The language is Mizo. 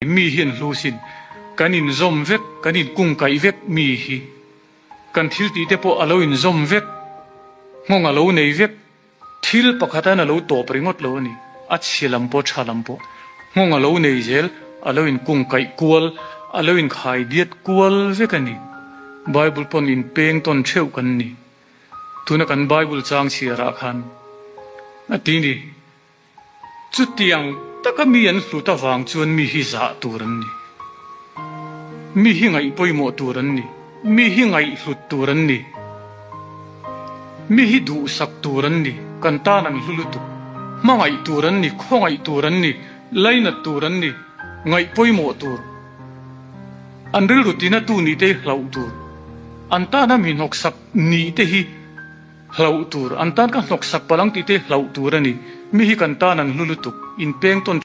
Mi hi an hlu sin. Kan inzawm vek, kan inkungkaih vek mi hi. Kan thil tih te pawh a lo inzawm vek, nghawng a lo nei vek. Thil pakhat an a lo tawp ringawt lo a ni. A chhia lam pawh tha lam pawh nghawng a lo nei zel, a lo inkungkaih kual, a lo inkhai diat kual vek a ni. Bible pawn inpeng tawn theuh kan ni. Tuna kan Bible chang chhiarah khan a ti ni. Chutiang taka mi an hlut avang chuan mi hi zah tur an ni. Mi hi ngaih pawimawh tur an ni. Mi hi ngaihhlut tur an ni. Mi hi duhsak tur an ni. Kan tan an hlu lutuk. Hmangaih tur an ni, khawngaih tur an ni, lainat tur an ni, ngaih pawimawh tur. An rilru tinatu nih te hi hlauh tur. An tana mi hnawksak nih te hi. Hlauh tur, an tan ka hnawksak palh ang tih te hlauh tur a ni. Mi hi kan tan an hlu lutuk, inpeng tawn.